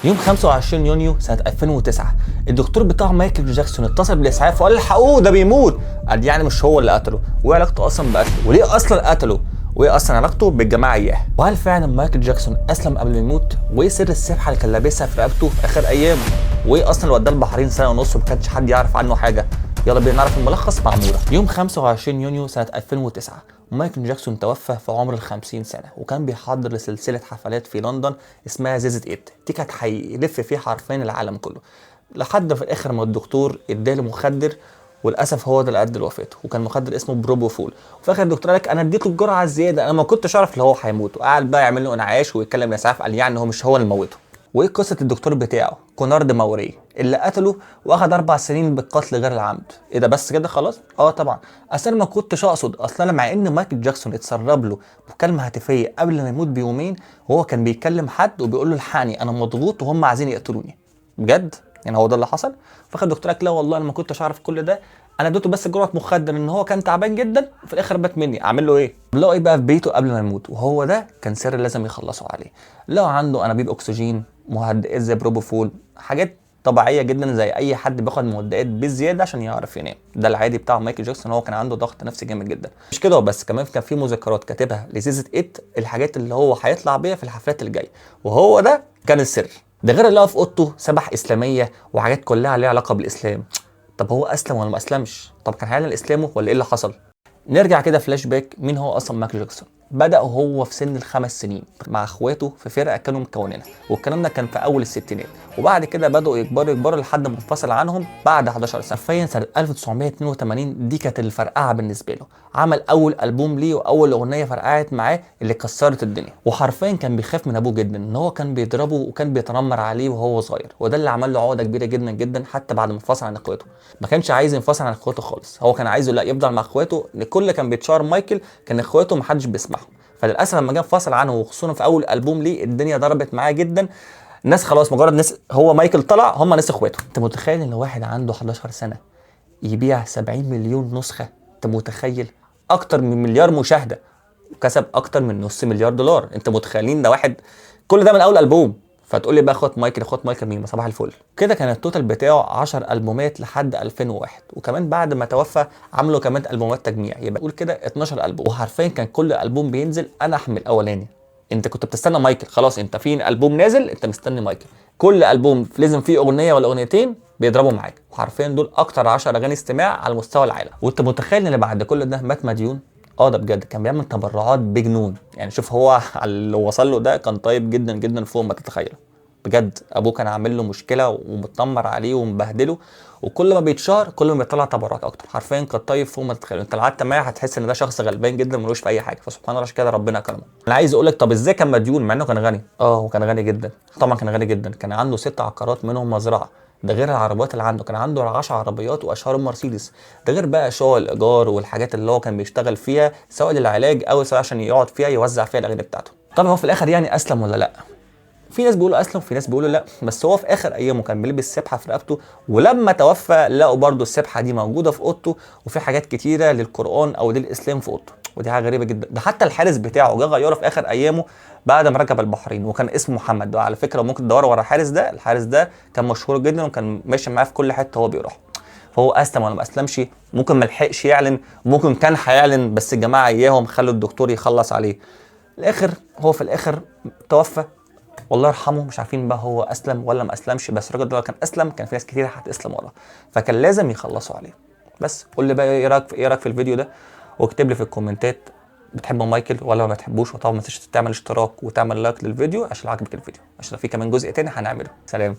يوم 25 يونيو سنة 2009 الدكتور بتاع مايكل جاكسون اتصل بالاسعاف وقال الحقوه ده بيموت. قال يعني مش هو اللي قتله، وايه علاقته اصلا بقتله، وليه اصلا قتله، وايه اصلا علاقته بالجماعة اياها، وهل فعلا مايكل جاكسون اسلم قبل ما يموت، وايه سر السبحة اللي كان لابسها في رقبته في اخر ايامه، وايه اصلا اللي وداه البحرين سنة ونص وما كانش حد يعرف عنه حاجة. يلا بينا نعرف الملخص مع مورا. يوم 25 يونيو سنة 2009 مايكل جاكسون توفى في عمر ال 50 سنة، وكان بيحضر لسلسلة حفلات في لندن اسمها This Is It، دي كانت هيلف فيها حرفيا العالم كله، لحد في الاخر ما الدكتور اداله مخدر، وللاسف هو ده اللي ادى لوفاته، وكان مخدر اسمه بروبوفول. وفي الاخر الدكتور قال لك انا اديته الجرعة الزيادة، انا ما كنتش اعرف اللي هو هيموت، وقعد بقى يعمل له انعاش ويتكلم الاسعاف، قال يعني هو مش هو اللي موته. وايه قصة الدكتور بتاعه كونارد ماوري اللي قتله واخد 4 سنين بالقتل غير العمد؟ ايه ده بس كده خلاص؟ اه طبعا، اصل انا ما كنتش اقصد، اصل انا مع ان مايكل جاكسون اتسرب له مكالمة هاتفيه قبل ما يموت بيومين، وهو كان بيكلم حد وبيقول له الحقني انا مضغوط وهم عايزين يقتلوني. بجد يعني هو ده اللي حصل؟ فاخد الدكتور قال لا والله انا ما كنتش اعرف كل ده، انا اديته بس جرعة مخدر ان هو كان تعبان جدا، وفي الاخر مات مني، اعمل له ايه؟ لقوا ايه بقى في بيته قبل ما يموت، وهو ده كان سر لازم يخلصوا عليه. لقوا عنده انابيب اكسجين، مهدئات زي بروبوفول، حاجات طبيعية جدا زي اي حد بياخد مهدئات بالزيادة عشان يعرف ينام، ده العادي بتاع مايكل جاكسون، هو كان عنده ضغط نفسي جامد جدا. مش كده وبس، كمان كان في مذكرات كاتبها ل This Is It، الحاجات اللي هو هيطلع بيها في الحفلات الجاية، وهو ده كان السر. ده غير اللي هو في اوضته سبح اسلامية وحاجات كلها ليها علاقة بالاسلام. طب هو اسلم ولا ما اسلمش؟ طب كان هيعلن اسلامه ولا ايه اللي حصل؟ نرجع كده فلاش باك، مين هو اصلا مايكل جاكسون؟ بدأ هو في سن ال5 سنين مع اخواته في فرقه كانوا مكونينها، والكلام ده كان في اول الستينات، وبعد كده بدأوا يكبروا لحد ما انفصل عنهم بعد 11 سنة. حرفيا سنة 1982 دي كانت الفرقعه بالنسبة له، عمل اول البوم ليه واول اغنية فرقعت معاه اللي كسرت الدنيا. وحرفيا كان بيخاف من ابوه جدا، ان هو كان بيضربه وكان بيتنمر عليه وهو صغير، وده اللي عمل له عقده كبيرة جدا جدا حتى بعد ما انفصل عن اخواته. ما كانش عايز ينفصل عن اخواته خالص، هو كان عايزه لا يفضل مع اخواته، الكل كان بيتشار مايكل، كان اخواته ما حدش بيسمعهم. فللاسف لما جه انفصل عنه، وخصوصا في اول البوم ليه، الدنيا ضربت معاه جدا، الناس خلاص مجرد ناس هو مايكل طلع هم ناس اخواته. انت متخيل ان واحد عنده 11 سنة يبيع 70 مليون نسخه؟ انت متخيل؟ اكتر من مليار مشاهده، وكسب اكتر من نص مليار دولار. انت متخيلين ده واحد كل ده من اول البوم؟ فتقول لي بقى اخوات مايكل، اخوات مايكل مين؟ صباح الفل. كده كان ال total بتاعه 10 البومات لحد 2001، وكمان بعد ما توفى عملوا كمان البومات تجميع، يبقى قول كده 12 البوم. وحرفيا كان كل البوم بينزل انا احمل الاولاني، انت كنت بتستنى مايكل، خلاص انت في البوم نازل انت مستني مايكل، كل البوم لازم فيه اغنية ولا اغنيتين بيضربوا معاك. وحرفيا دول اكتر 10 اغاني استماع على مستوى العالم. وانت متخيل ان بعد كل ده مات مديون؟ ده بجد كان بيعمل تبرعات بجنون، يعني شوف هو على اللي وصل له ده كان طيب جدا جدا فوق ما تتخيله. بجد ابوه كان عامل له مشكلة ومتنمر عليه ومبهدله، وكل ما بيتشهر كل ما بيطلع تبرعات اكتر. حرفيا كان طيب فوق ما تتخيله، انت لو قعدت معاه هتحس ان ده شخص غلبان جدا ملوش في اي حاجة. فسبحان الله عشان كده ربنا كرمه. انا عايز اقول لك طب ازاي كان مديون مع انه كان غني؟ هو كان غني جدا، طبعا كان غني جدا، كان عنده 6 عقارات منهم مزرعة، ده غير العربيات اللي عنده، كان عنده 10 عربيات واشهرهم مرسيدس، ده غير بقى شغل الايجار والحاجات اللي هو كان بيشتغل فيها سواء للعلاج او سواء عشان يقعد فيها يوزع فيها الاغاني بتاعته. طب هو في الاخر يعني اسلم ولا لا؟ في ناس بيقولوا اسلم وفي ناس بيقولوا لا، بس هو في اخر ايامه كان بيلبس سبحه في رقبته، ولما توفى لقوا برضه السبحة دي موجودة في اوضته، وفي حاجات كتيرة للقران او للاسلام في اوضته، ودي حاجة غريبة جدا. ده حتى الحارس بتاعه جه غيره في اخر ايامه بعد ما ركب البحرين، وكان اسمه محمد. وعلى فكرة ممكن تدوروا ورا الحارس ده، الحارس ده كان مشهور جدا وكان ماشي معاه في كل حتة هو بيروح. فهو اسلم ولا ما اسلمش؟ ممكن ما لحقش يعلن، ممكن كان هيعلن بس الجماعة اياهم خلوا الدكتور يخلص عليه. الاخر هو في الاخر توفى والله يرحمه، مش عارفين بقى هو اسلم ولا ما اسلمش، بس الراجل ده لو كان اسلم كان في ناس كتير هتسلم وراه، فكان لازم يخلصوا عليه. بس قول لي بقى ايه رايك في الفيديو ده، واكتب لي في الكومنتات بتحب مايكل ولا ما بتحبوش، وطبعا ما تنساش تعمل اشتراك وتعمل like للفيديو عشان لو عجبك الفيديو، عشان لو في كمان جزء تاني هنعمله. سلام.